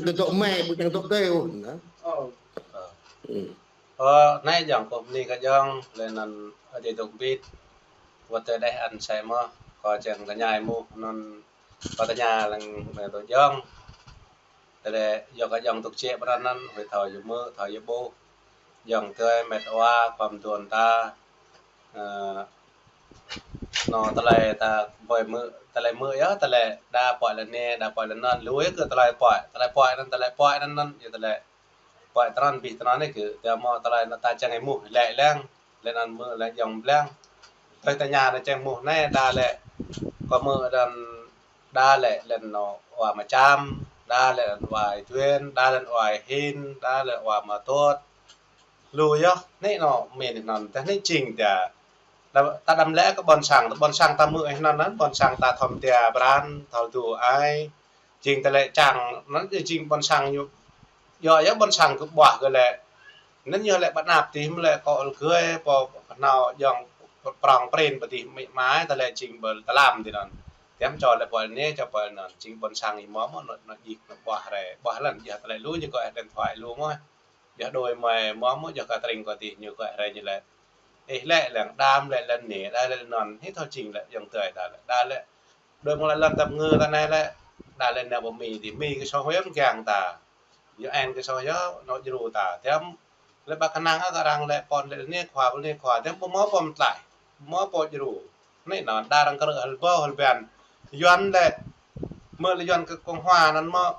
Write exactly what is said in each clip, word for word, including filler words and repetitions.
Kơ dŏ mĕ, ƀu čang dŏ tơi ôh, nă. Ơ. Ơ. Ơ, anai jang kơ mơni kơ jang, lĕ anŭn adih dŏ bit. Wơ̆t tơdeh ăn sai mơ̆, kơ čang tơña mơ̆, anŭn kơ tơña lăng mĕ dŏ jang. Tơlơi yua kơ jang tŭk čĕ pran anŭn, huĭ thâo yua mơ̆, thâo yua ƀuh. Jang tơi mĕt wa, khua mơtuan ta. Ơ, anŭn tơlơi ta ƀuh mơ̆, tơlơi mơ̆ yơh, tơlơi đa pơhiăp lĕ anai, đa pơhiăp lĕ anŭn, lui kơ tơlơi pơhiăp, tơlơi pơhiăp anŭn, tơlơi pơhiăp anŭn, anŭn, yua tơlơi pơhiăp tran bih tran anai kơ, tơdah mơ̆ tơlơi anŭn ta čang ih mơ̆, lĕ lăng, lĕ anŭn mơ̆, lĕ jang lăng. Tơlơi tơña anŭn čang mơ̆ anai, đa lĕ, kơ mơ̆ đa, đa lĕ, lĕ anŭn wa Mơčam, đa lĕ anŭn wa Ih Duen, đa lĕ anŭn wa Ih Hin, đa lĕ wa Mơtut. Lui yơh, anai anŭn, mĭn anŭn, tơdah anai jing tơdah. Đa, ta đăm lĕ kơ ƀôn sang, ƀôn sang ta mơ̆ anŭn, anŭn, ƀôn sang ta thom tơbiă pran, thâo tŭ ai. Jing tơlơi čang, anŭn jing ƀôn sang ñu. Yua, yua ƀôn sang kơ ƀuah kơ lĕ. Anŭn yua lĕ ƀơi anăp tih mơ̆ lĕ kơ ul gơi, pô, pô nao jang prong prin pơ tih mĭ mai, tơlơi jing ƀơi tơlam tih anŭn. Tơdah čô lĕ pô anai, čô pô anŭn, jing ƀôn sang ih mơ̆ mơ̆, anŭn, anŭn jing anŭn ƀuah rai, ƀuah lăng, yua tơlơi lui, ñu kơ điện thoại lui mơ̆. Yua đôi mai mơ̆ mơ̆, yua kơ tring kơ tih ñu kơ rai ñu lĕ. Ih lĕ lăng đam lĕ lăng anai, đa lĕ anŭn, hĭ thâo jing lĕ jang tơi đa lĕ, đa lĕ. Đôi mơ̆ lĕ lăng tơm ngư ta anai lĕ, đa lĕ anai ƀu mĭn tih, mĭn kơ sô huĭ mơ̆ kiăng ta. Yua ăn kơ sô huĭ, anŭn djru ta. Tơdah lĕ ƀă kơnang kơ arăng lĕ pô lĕ anai khua, pô anai khua, tơdah ƀu mơ̆ pô mơtlaih, ƀu mơ̆ pô djru. Anai anŭn, đa arăng krư̆ hơl ƀâo hơl ƀiăn. Yuan lĕ, mơ̆ lĕ Yuan kơ Cộng hòa anŭn mơ̆,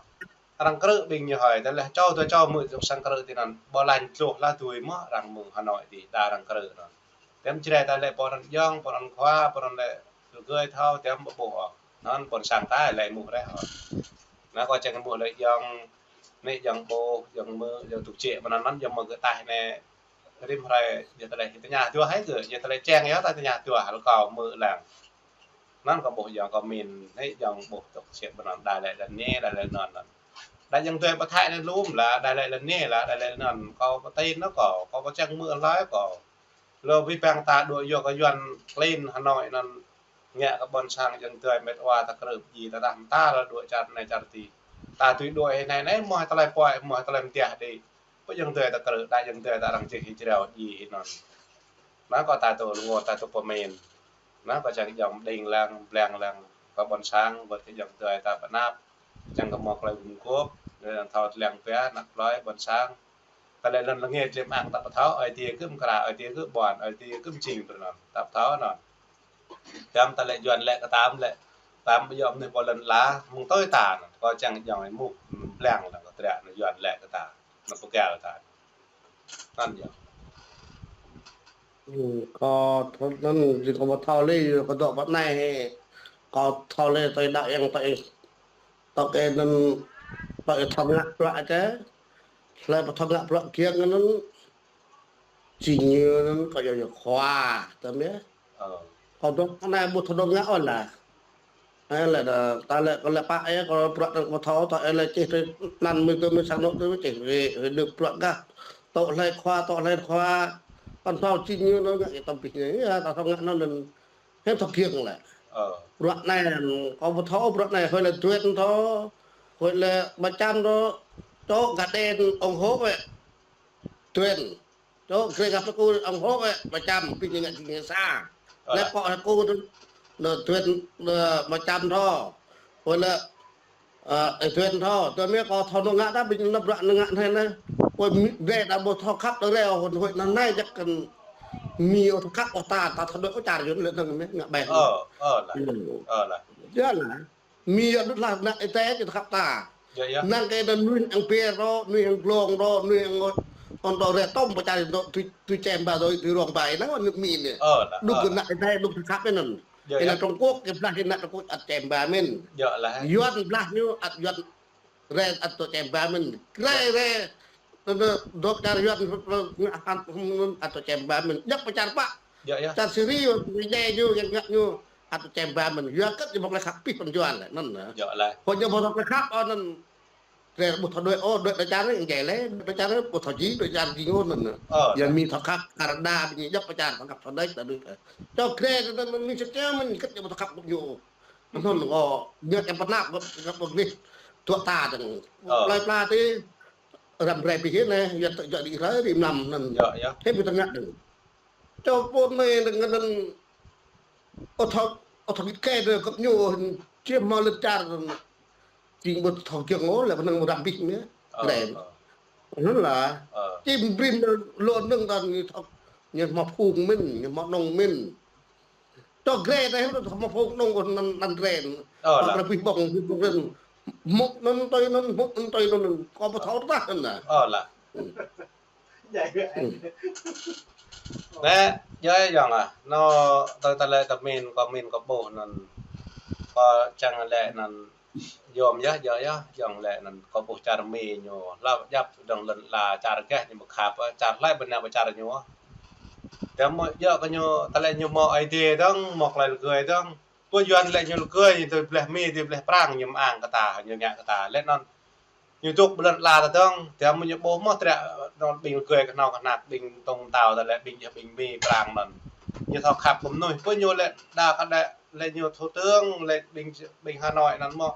arăng krư̆ ƀing ñu hơi, tơdah lĕ čô tui čô mơ̆ dŏ sang krư̆ tih anŭn, ƀu lăng tluh lah tui mơ̆, arăng mơ̆ng Hà Nội tih, đa arăng krư̆ anŭn. Tơdah Jrai ta lĕ pô anŭn jang, pô anŭn khua, pô anŭn lĕ ul gơi thâo, tơdah ƀu ƀuh ôh. Anŭn ƀôn sang ta lĕ mơ̆ rĕh ôh. Anŭn kơ čang mơ̆ lĕ jang, anai jang ƀuh, jang mơ̆, jang tŭk čĕ, pơ anŭn mơ̆n jang mơ̆ kơ tah anai, rĭm hrơi, yua tơlơi tơña tui hai kơ, yua tơlơi čang yơh ta tơña tui, hal kơ mơ̆ lăng. Anŭn kơ ƀuh jang kơ mĭn, anai jang ƀuh tŭk čĕ pơ anŭn đa lĕ lăng anai, đa lĕ anŭn anŭn. Đa jang tơi pơ Thái anai lŏm lah, đa lĕ lăng anai lah, đa lĕ anŭn. Kơ pơtĭn anŭn kơ, kơ pơčang mơ̆ lơi kơ. Lơ ƀing ta đuaĭ yua kơ Yuan klin Hà Nội anŭn ngă kơ ƀôn sang jang tơi mĕt wa ta krư̆ ji ta đah mơta lơ đuaĭ čar anai čar tih. Ta tui đuaĭ hĭ anai anai mơ̆ tơlơi pơhiăp, mơ̆ tơlơi mơtiah đĭ. Pơ jang tơi ta krư̆, đa jang tơi ta arăng čih hĭ jrao ji hĭ anŭn. Anŭn kơ ta tŭ lăng, ta tŭ pơmĭn. Anŭn kơ čang jang đing lăng, blang lăng. Kơ ƀôn sang, wơ̆t kơ jang tơi ta pơ anăp. Čang kơ mơ̆ tơlơi gum gôp, lĕ thâo lăng pia, anăp tơlơi ƀôn sang. Tơlơi lŏn lăng ngĕt lĕ mơ̆ng ta pơthâo, ơi adai kơ mơkra, ơi adai kơ ƀuăn, ơi adai kơ mơjing pơ anŭn, ta pơthâo anŭn. Tơdah tơlơi Yuan lĕ kơ ta mơ̆ lĕ, ta mơ̆ yua mơnuih pô lŏn ala, mơ̆ng tơi ta anŭn, kơ čang jang mơ̆, blang lăng kơ tơlơi anŭn Yuan lĕ kơ ta, anŭn pơkăl ta. Anŭn yơh. Ư, kơ thâo anŭn, jing kơ ƀu thâo lĕ, kơ dŏ pơ anai hĭ, kơ thâo lĕ tơi đaŏ yang tơi, tơi kơ anŭn, tơi thâo ngă bruă kơ. Tơlơi pơthâo ngă bruă kiăng anŭn, jing ñu anŭn kơ yua yua khua, tơm yơh. Ơ. Kơ dŏ anai ƀu thâo dŏ ngă ôh lah. Ơ, lĕ đa, ta lĕ kơ lĕ pă ơi, kơ bruă anŭn ƀu thâo, ta ơi lĕ čih tui anŭn mơ̆ tui mơ̆ sang anŏ tui mơ̆ čih, rê, rê đơ̆p bruă gah. Tŏ hlơi khua, tŏ hlơi khua. Kơ thâo jing ñu anŭn ngă kơ tơm bih ñu, yua, ta thâo ngă anŭn anŭn. Hĕ thâo kiăng lĕ. Ơ. Bruă anai, kơ ƀu thâo bruă anai, hơi lĕ Duen thâo, hơi lĕ Mơčam thâo, čô gah đen ủng hộ wĕ. Duen. Čô grê gah pơkŭ ủng hộ wĕ, Mơčam, ƀing ñu ngă jing sa. Ơ. Lĕ pô hơkŭ anŭn, anŭn Duen, anŭn Mơčam thâo. Hơi lĕ, ơ, Ih Duen thâo. Tơdah mơ̆ kơ thâo anŭn ngă ta, ƀing ñu anŭn bruă anŭn ngă anai anai. Hơi mĭ, rê đa ƀu thâo khăp, đa rê ôh, hơi anŭn anai jăk kơ mĭ ôh thâo khăp ôh ta, ta thâo đuaĭ ôh čar Yuan lĕ anŭn mơ̆ ngă ƀĕ. Ơ, ơ lah. Ơ lah. Yua lah. Mĭ yua đut lah ană ih tơi či thâo khăp ta. Yua, yua. Năng kơ anŭn mơnuih ang pê rô, mơnuih ang glông rô, mơnuih ang ôh. Anŭn dŏ rê tơm pơ čar dŏ tui, tui čem ba dŏ, tui rong ba, năng anŭn mĭ anai. Ơ lah, đut ơ kơ lah. Ană ih tơi đut thâo khăp anŭn. Yua, yua. Ană Trung Quốc, kơ blah ană Trung Quốc ăt čem ba mĭn. Yua lah. Yuan blah ñu ăt Yuan rê ăt tŏ čem ba mĭn. Rê, yua. Rê. Tơdah dŏ čar Yuan, ngă hăng ăt tŏ čem ba mĭn. Djŏp pơ čar pă. Yua, yua. Čar Siri, ñu djai ñu, yang ngă ñu, ăt tŏ čem ba mĭn. Yua kơ ñu ƀu lĕ khăp pih pơ Yuan lĕ, anŭn. Yua lah. Hơi ñu ƀu thâo khăp, anŭn. Rê ƀu thâo đuaĭ ôh, đuaĭ đa čar, yang djai lĕ, đa čar ƀu thâo jing, đa čar jing ôh, anŭn. Ơ, yua lah. Mĭ thâo khăp, Canada, ƀing ñu djŏp pơ čar, thâo khăp thâo đuaĭ, ta đuaĭ. Čô grê, anŭn, anŭn, mĭ čơčeo, mĭn kơ ñu ƀu thâo khăp ñu. Anŭn kơ, ñu čem pơ anăp, kơ, kơ ƀing anai. Tuă ta dơ̆ng. Ơ. Plơi pla tih răm rai pih anai, yua tơ, yua đĭ rai rĭm năm anŭn. Yơh, yơh. Hĭ ƀu tơngă dơ̆ng. Čô pô anai dơ̆ng anŭn ôh thâo, ôh thâo git kơ dơ̆ng kơp ñu, či hmâo lŏn čar dơ̆ng. Či ƀu thâo kiăng ôh, lĕ kơnơ̆ng răm pih mơ̆n. Ơ, rai. Ơ. Anŭn lah. Ơ. Či brĭm lŏn dơ̆ng dơ̆ng ñu thâo, ñu hmâo phung mơ̆n, ñu hmâo nông mơ̆n. Čô gre tơ hĭ, hmâo phung nông kơ anăn, anăn gre. Ơ, lah. Pă pih ƀơ̆ng, pih ƀơ̆ng. Hmư̆ anŭn tui anŭn, hmư̆ anŭn tui anŭn, kâo ƀu thâo tah anŭn lah. Ơ, lah. Hm. Lĕ, yơh, yơh, ah. Anŏ, tơ, tơlơi tơmin, kâo min, kâo ƀuh anŭn. Kâo čang lĕ anŭn. Yom yơh, yơh, yơh, yơh lĕ anŭn kâo ƀuh čar Mi ñu hlăp djăp dơ̆ng lŏn ala čar gah ñu ƀu khăp, čar hlơi ƀu nao pơ čar ñu. Tơdah mơ̆ yơh kơ ñu, tơlơi ñu hmâo Aê Diê dơ̆ng, hmâo tơlơi rơgơi dơ̆ng. Pô Yuan lĕ ñu rơgơi, tui bleh Mi, tui bleh Prang, ñu mơ̆ng kơ ta, ñu ngă kơ ta. Lĕ anŭn ñu dŏ pơ lŏn ala ta dơ̆ng, tơdah mơ̆ ñu ƀuh mơ̆ trĕ, anŭn ƀing rơgơi kơhnâo kơhnăk, ƀing tông tao, tơlơi ƀing, ƀing Mi Prang anŭn. Ñu thâo khăp kơ mơnuih, pô ñu lĕ đa kơ đa lĕ ñu thủ tướng, lĕ ƀing, ƀing Hà Nội anŭn mơ̆.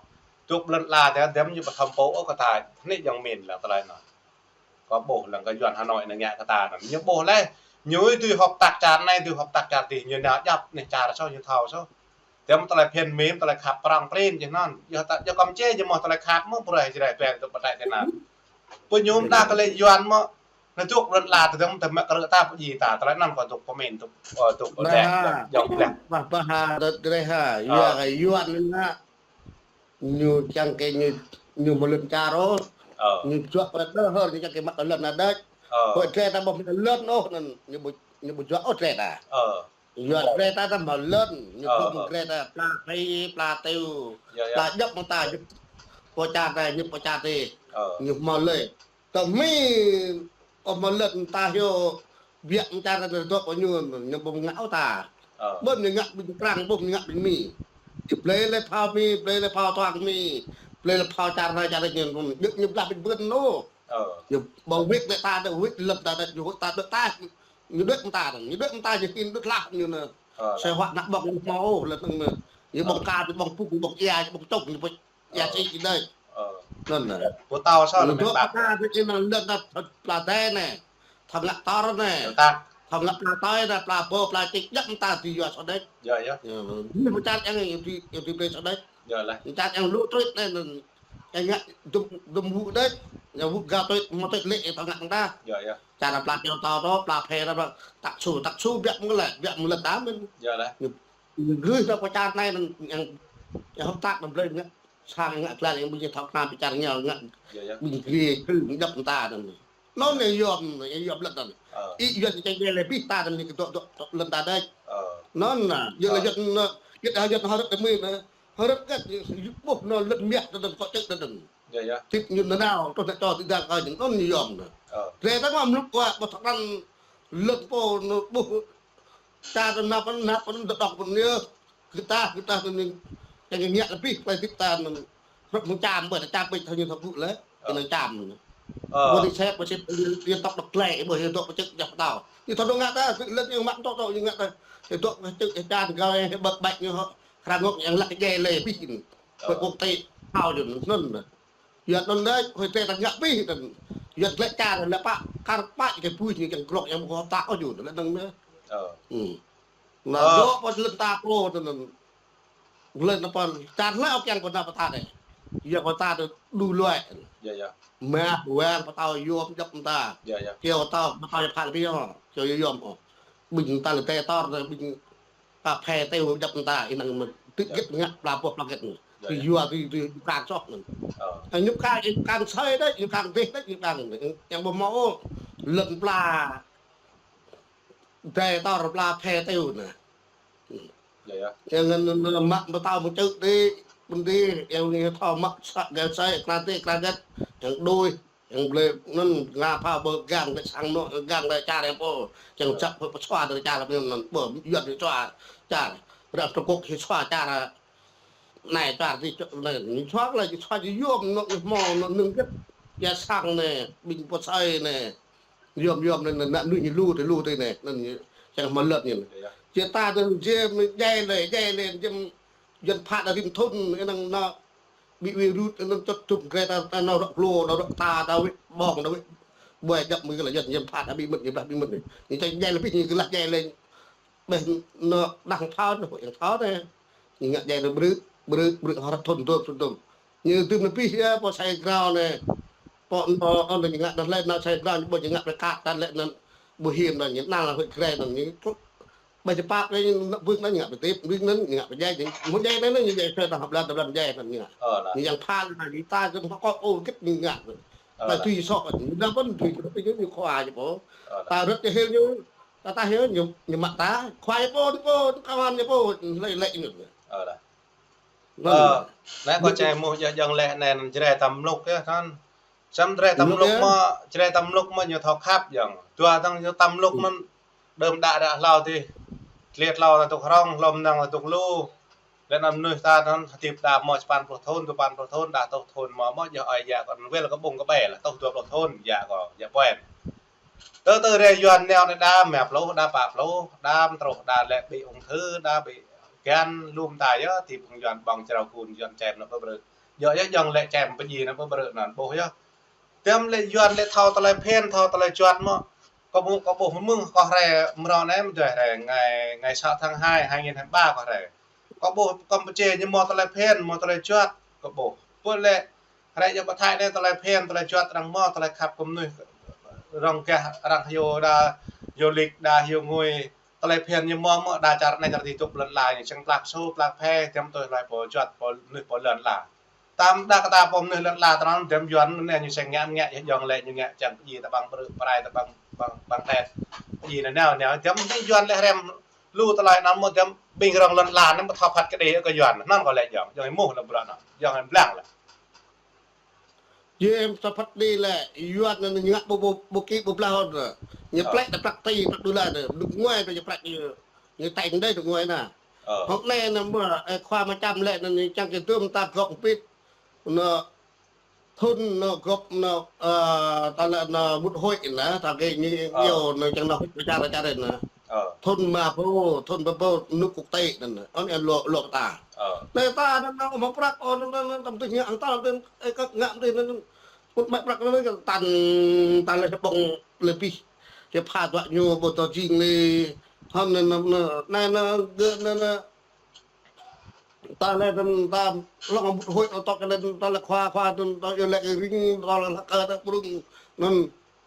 Dŏ pơ lŏn ala tơdah, tơdah ñu ƀu thâo pô ôh kơ ta, anai jing min lăng tơlơi anŭn. Kâo ƀuh lăng kơ Yuan Hà Nội anai ngă kơ ta anŭn. Ñu ƀuh lĕ, ñu tui hợp tác čar anai, tui hợp tác čar tih, ñu nao djăp anai čar soh, ñu thâo soh. Tơdah mơ̆ tơlơi phiăn Mi, tơlơi khăp Prang prin jih anŭn. Yua ta, yua Kampuchia ñu hmâo tơlơi khăp mơ̆, brơi Jrai tuai tŭ pơtai tơnap. Pô ñu mơ̆ đa kơ lĕ Yuan mơ̆, anai dŏ pơ lŏn ala tơdah mơ̆ tơmă kơ ta pơjing ta, tơlơi anŭn kâo dŏ pơmin tŭ, ơ, dŏ pơđeh, jŏng bleh. Bah, bah, ha, rơ̆t rơ̆t ha, yua kơ Yuan anŭn ngă. Ñu čang kơ ñu, ñu hmâo lŏn čar ôh. Ơ. Ñu juă pơ đơhơr, ñu čang kơ mă kơ lŏn anai đôč. Ơ. Pô Jrai ta ƀu hmâo lŏn ôh, anŭn ñu ƀu, ñu ƀu juă ôh Jrai ta. Ơ. Yua Jrai ta ta hmâo lŏn, ñu ƀu hmâo Jrai ta pla phi, pla tiu, pla djŏp mơta, djŏp pô čar ta, djŏp pô čar tih. Ơ. Ñu hmâo lĕ. Tơ Mi ôh hmâo lŏn ta hyu, biă mơta ta dŏ pơ ñu, ñu ƀu ngă ôh ta. Ơ. Ƀơ̆n ñu ngă ƀing Prang, ƀơ̆n ñu ngă ƀing Mi. Ñu blơi lĕ phao Mi, blơi lĕ phao tuang Mi, blơi lĕ phao čar anai čar ñu, ñu, ñu blah ƀing ƀơ̆n anŭn. Ơ. Ñu ƀu wĭt lĕ ta dơ̆ng, wĭt lŏn ta dơ̆ng, ñu wĭt ta dơ̆ng ta. Ñu đuaĭ mơta dơ̆ng, ñu đuaĭ mơta ñu hin đuaĭ lah ñu anŭn. Ơ. Sĕ huă ană ƀơ̆ng ñu hmâo ôh, lĕ anŭn anŭn. Ñu ƀơ̆ng ka, ñu ƀơ̆ng pŭk, ñu ƀơ̆ng ia, ñu ƀơ̆ng čŏk, ñu ƀơ̆ng ia sĭ sĭ đôč. Ơ. Anŭn anŭn. Pơtao soh anŭn anŭn mơ̆n dŏ ƀă. Pơtao anŭn anŭn anŭn pla dê anai. Thâo ngă tor anai. Thâo ngă pla tơi anai, pla bô, pla čik, djŏp mơta tui yua soh đôč. Yơh, yơh. Yơh, anŭn. Ñu pơčar yang ñu tui, ñu tui blơi soh đôč. Yơh lah. Ñu čar yang lu trut anai anŭn. Yang ngă dŭm, dŭm wŭ đôč. Yang wŭ gao trut, hmâo trut lĕ, thâo ngă mơta. Yơh, yơh. Čar pla tiu tao tơ, pla phe tơ, pla tak su, tak su biă mơ̆ lĕ, biă mơ̆ lĕ ta mơ̆n. Yơh lah. Ñu, ñu gưt ta pơ čar anai anŭn yang, yang hợp tác anŭn blơi ngă, sang ngă glan yang ƀing ñu thâo kơnam pơ čar ñu ngă. Yơh, yơh. Ƀing gri, gri, djŏp mơta anŭn. Anŭn anai yom, anai yom lŏn anŭn. Ơ. Ih yua anai čang lĕ pih ta anŭn anai kơ dŏ, dŏ lŏn ta đôč. Ơ. Anŭn anŭn, yua lĕ yua anŭn, yua dah yua anŭn hơrơ̆t tơ Mi anŭn. Hơrơ̆t kơ, yua ƀuh anŭn lŏn mơyah ta anŭn kơ čĕk ta anŭn. Yơh, yơh. Tĭt ñu nao, tơdah čô tĭt dang kơ ñu, anŭn ñu yom anŭn. Ơ. Drơi ta mă mlŭk wa, ƀu thâo krăn lŏn pô anŭn ƀuh. Čar ta nao pơ, nao pơ, dŏ dŏ pơ anai. Kơ ta, kơ ta anŭn, čang ngă lĕ pih, plơi tĭt ta anŭn. Rŏk mơ̆ng čam, ƀơi ta čam ƀơi thâo ñu thâo gŭ lĕ. Ơ. Kơ anŭn čam. Ơ. Ƀơi anai sĕ, ƀơi sĕ, ñu tŏk dŏ klĕ, ƀơi ñu dŏ pơ čĕk jah pơtao. Ñu thâo dŏ ngă ta, lŏn ñu mă tŏk tŏk ñu ngă ta. Ñu dŏ pơ čĕk, čan gao, ƀăk ƀăk ñu hŏ. Hră ngŏ yang lăk djai lĕ pih anŭn. Ơ. Ƀơi quốc tế thâo ñu anŭn. Yua anŭn đôč, hơi tê ta ngă pih anŭn. Yua lĕ čar lĕ pă, kar pă kơ pui ñu yang glŏk yang mơ̆ kơ ta ôh ñu, lĕ anŭn mơ̆n. Ơ. Hm. Anŭn dŏ pơ lŏn ta pô anŭn. Lŏn anŭn pơ čar lĕ ôh kiăng pơ anăp pơ ta anai. Yua pơ ta anŭn đu luai. Yơh, yơh. Mă wang pơtao yom djŏp mơta. Yơh, yơh. Kiăng pơtao, pơtao yơh phak pih ôh. Kiăng yom ôh. Ƀing ta lĕ tê tor anai, ƀing ta phe têu djŏp mơta, ih năng mơ̆n. Tui git ngă pla boh pla git anŭn. Yơh, yơh. Tui yua, tui, tui ñu kang soh anŭn. Ơ. Ơ, ñu kang, ñu kang sơi đôč, ñu kang dêh đôč, ñu kang anŭn. Yang ƀu hmâo ôh. Lŏn pla. Drơi tor pla phe têu anŭn. Yơh, yơh. Yang anŭn, anŭn mă pơtao mơ̆ng čư̆ đĭ, ƀing đĭ, yang anŭn thâo mă sa, gao sơi, kra đĭ, kra gĕt, yang đuaĭ, yang blơi, anŭn ngă phao ƀơi gang, ƀơi sang anŏ, gang ƀơi čar yang pô, yang čăp pơ pơsua đơi čar, anŭn, anŭn, ƀơi, yuan đơi čua, čar. Ră Trung Quốc hĭ sua čar, anai čar đĭ čua, anai, ñu sua lĕ, ñu sua ñu yom, anŏ ñu hmâo, anŏ nưng gĕt, ya sang anai, ƀing pô sơi anai. Yom, yom, anŭn, anŭn, anŭn, ñu lu tơi, lu tơi anai, anŭn, ñu, čang hmâo lŏn ñu. Yơh. Či ta tơ, jĕ, djai lĕ, djai lĕ, jĕ, jĕ phat đa rĭm thŭn, anŭn, anŏ, Ƀu wĭ rut, anŭn čŏt čŭp grê ta, ta nao rŏk hlô, nao rŏk ta, ta wĭ ƀơ̆ng, ta wĭ ƀuai djŏp mơ̆ng kơ lĕ yơh, ñu phat, ta ƀu mĭn, ñu plah ƀu mĭn. Ñu čang djai lĕ pih, ñu kơ lah djai lĕ. Ƀĕ nao đang thâo, nao yang thâo anai. Ñu ngă djai nao brư̆, brư̆, brư̆ hơrăt thŭn dôm, thŭn dôm. Ñu dưm nao pih yơh, pô sai grao anai. Pô nao, anŭn ñu ngă nao lĕ nao sai grao, ñu ƀu ñu ngă pơkat, ta lĕ anŭn ƀu hiam anŭn, ñu nao lĕ huĭ grê anŭn, ñu Ƀơi čơpă anai ñu nao ƀơ̆ng anai ñu ngă pơtip, ƀơ̆ng anai ñu ngă pơdjai, ñu mŭt djai anai ñu djai sơ tah blan, tah blan djai anai ñu ngă. Ơ, lah. Ñu yang phal anai, ñu ta kơ hơkŏ ôh git ñu ngă. Ơ, ta lah. Tui sŏ, ñu nao pơ̆n tui, tui ñu, ñu khua ñu pô. Ơ, lah. Ta rơ̆t ñu hil ñu, ta ta hil ñu, ñu mă ta, khua ñu pô, ñu pô, ñu kawan ñu pô, lĕ, lĕ ñu. Ơ, lah. Anŭn. Ơ, anai kâo čang mŭt yơh jơ̆ng lĕ anai Jrai ta mlŭk yơh, anŭn. Čăm Jrai ta mlŭk yơh. Mlŭk mơ̆, Jrai ta mlŭk mơ̆ ñu thâo khăp jơ̆ng. Dua tơ̆ng ñu ta mlŭk anŭn. Đơm đă ră hlâo tih. Tliêt hlâo ta tŭk hrŏng, hlŏm năng ta tŭk lu. Lĕ anŭn mơnuih ta anŭn hơdip đa mơ̆ sapăn pluh thŭn, duapăn pluh thŭn, đa tŏh thŭn mơ̆, mơ̆ yơh ơi yă kơ anŭn wơl kơ ƀơ̆ng kơ ƀĕ lah, tŏh dua pluh thŭn, yă kơ, yă ƀuăn. Tơ tơ rai Yuan nao anai đa mă pluh, đa pă pluh, đa mtrôh, đa lĕ ƀing ung thư, đa ƀing gan lum ta yơh, ti ƀing Yuan ƀơ̆ng črâo kun, Yuan čem anŭn ƀơ̆ brư̆. Yơh, yơh, jơ̆ng lĕ čem pơjing anŭn ƀơ̆ brư̆ anŭn, ƀuh yơh. Tơm lĕ Yuan lĕ thâo tơlơi phiăn, thâo tơlơi juăt mơ̆. Kâo ƀuh, kâo ƀuh mơ̆ng kâo rai mrâo anai, mơdơi rai, ngày, ngày sáu tháng hai, hai nghìn hai mươi ba kâo rai. Kâo ƀuh Kampuchia ñu mâo tơlơi phiăn, mâo tơlơi juăt, kâo ƀuh. Pơ lĕ, rai yơh pơ Thái anai tơlơi phiăn, tơlơi juăt arăng mâo, tơlơi khăp kơ mơnuih, arăng gah, arăng hyu đa, hyu lik đa, hyu ngui, tơlơi phiăn ñu mâo mơ̆ đa čar anai čar adih tŭk lŏn ala ñu čang plak su, plak phe, tơm tui hloi pô juăt, pô mơnuih pô lŏn ala. Tam đa kơ ta pô mơnuih lŏn ala tơnăn tơm Yuan anai ñu čang ngă ngă yơh jơ̆ng lĕ ñu ngă čang pơjing ta ƀơ̆ng brư̆ prai ta ƀơ̆ng, ƀơ̆ng, ƀơ̆ng thet. Pơjing anai nao nao tơm ƀing Yuan lĕ hrăm lu tơlơi anŭn mơ̆ tơm ƀing rŏng lŏn ala anŭn ƀu thâo phat kơđi kơ Yuan. Anŭn kâo lĕ jơ̆ng, jơ̆ng mŭt lăm bruă anŭn, jơ̆ng blang lĕ. Yơh em sa phat đi lĕ, Yuan anŭn ñu ngă ƀu, ƀu, ƀu kĭ ƀu blah ôh. Ñu plĕ ta prăk ti, prăk đôla anŭn. Dŏ ngui ta ñu plĕ ñu. Ñu tañ đơi dŏ ngui anŭn. Hŏk anai anŭn mơ̆, ơ, khua mơčăm lĕ anŭn ñu čang kơ tơm ta gŏp pit. Anŭn thŭn anŭn gŏp anŭn, ơ, ta lĕ anŭn mŭt huĭ anŭn, ta kơ ñu iâu anŭn čang anŭn huĭ čar čar anŭn. Thŭn ma pô, thŭn pô pô, anŭn quốc tế anŭn. Anŭn lŏ, lŏ ta. Anai ta anŭn, anŭn mă prăk, anŭn, anŭn, anŭn, tăm tih ngă, anŭn ta anŭn, ơ, kơ ngă tih anŭn, anŭn. Mŭt mă prăk anŭn, kơ tan, tan lĕ ƀơ̆ng lĕ pih. Kơ pha dua ñu, ƀu tơ jing lĕ, hăm anŭn, anŭn, anŭn, anŭn, gơ̆ anŭn, anŭn. Ta lĕ anŭn, ta lŏng mŭt huĭ, ta kơ anŭn, ta lĕ khua, khua anŭn, ta yơh lĕ kơ ring, ta lĕ kơ ta prung, anŭn.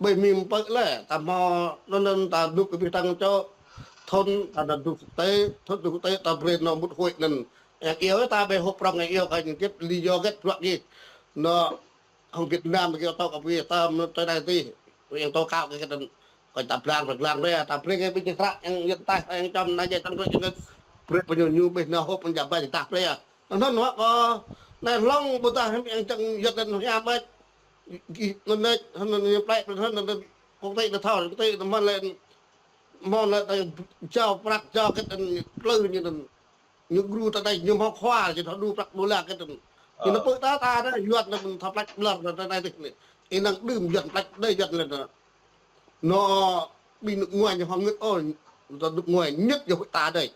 Ƀơi mĭn pơ̆k lĕ, ta mâo, anŭn, anŭn, ta dŏ kơ ƀing tăng čô. Thŭn, ta anŭn dŏ quốc tế, thŭn dŏ quốc tế, ta brơi anŭn mŭt huĭ anŭn. Yang iâu ta ƀơi hŏp prŏng yang iâu kơ ñu gĕt, lý do gĕt bruă gĕt. Anŭn, hŏng Việt Nam kơ ta kơ ƀing ta, anŭn tơ anai tih. Yang tơ kâo kơ gĕt anŭn. Kơ ta blang, blang, blang, ta brơi kơ ƀing hră, yang yơh ta, yang čăm anai jai tăng brơi, yang brơi pơñu ñu ƀơi anŭn hŏp pơñu ƀai ta brơi. Anŭn, anŭn, kơ, anai lŏng ƀu ta hăm yang čang yơh anŭn hiam ƀai. Gih, anŭn anai, anŭn anai plĕ, anŭn anai, quốc tế anŭn thâo, quốc tế anŭn mă lĕ, mơ̆ lĕ ta jao prăk, jao gĕt anŭn plư ñu anŭn. Ñu gru ta đai, ñu mâo khua, ñu thâo đu prăk đôla gĕt anŭn. Ñu anŭn pơ̆k ta, ta anŭn, Yuan anŭn mơ̆n thâo plĕ ƀlŏr ta anai tih anai. Ih năng đưm Yuan plĕ đơi Yuan lĕ anŭn. Anŭn ƀing nước ngoài ñu hŏng ngơ̆t ôh, ta nước ngoài nhất là hội ta đây.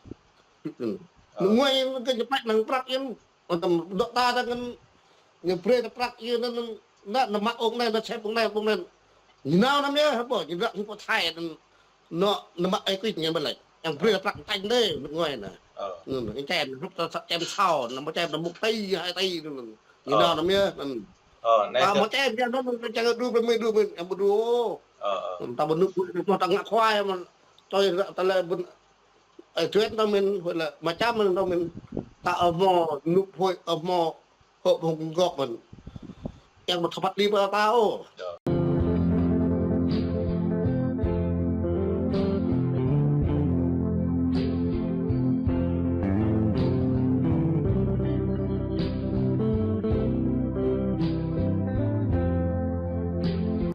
Nước ngoài kơ ñu plĕ năng prăk yơh. Ơ, tơm dŏ ta ta kơ ñu brơi ta prăk yơh anŭn, anŭn, anŭn, anŭn mă ôh anai, anŭn čem ôh anai, ôh anai. Ñu nao anŭn yơh, hơpô, ñu ră hơpô Thái anŭn, anŭn, anŭn mă ai kuit ñu ƀơi lĕ. Yang brơi ta prăk tañ đơi, nước ngoài anŭn. Anŭn, anŭn, čem, hrup ta čem sao, anŭn mă čem, anŭn mŭk ti, hai ti, anŭn, anŭn. Ñu nao anŭn yơh, anŭn. Anai ta mă čem, čem anŭn, anŭn čem đu brơi mơi, đu brơi mơi, yang ƀu đu. Anŭn, ta ƀu nŭk, nŭk, ta ngă khua yơh mơ̆n. Tui ta lĕ ƀun Ơ, tuyên ta mĭn, huĭ lĕ, mơčăm mơ̆n ta mĭn, ta ơ mơ̆, nŭp huĭ ơ mơ̆, hŏp hŏng gŏp mơ̆n. Yang mă thâo phat đi ƀơi ta ôh.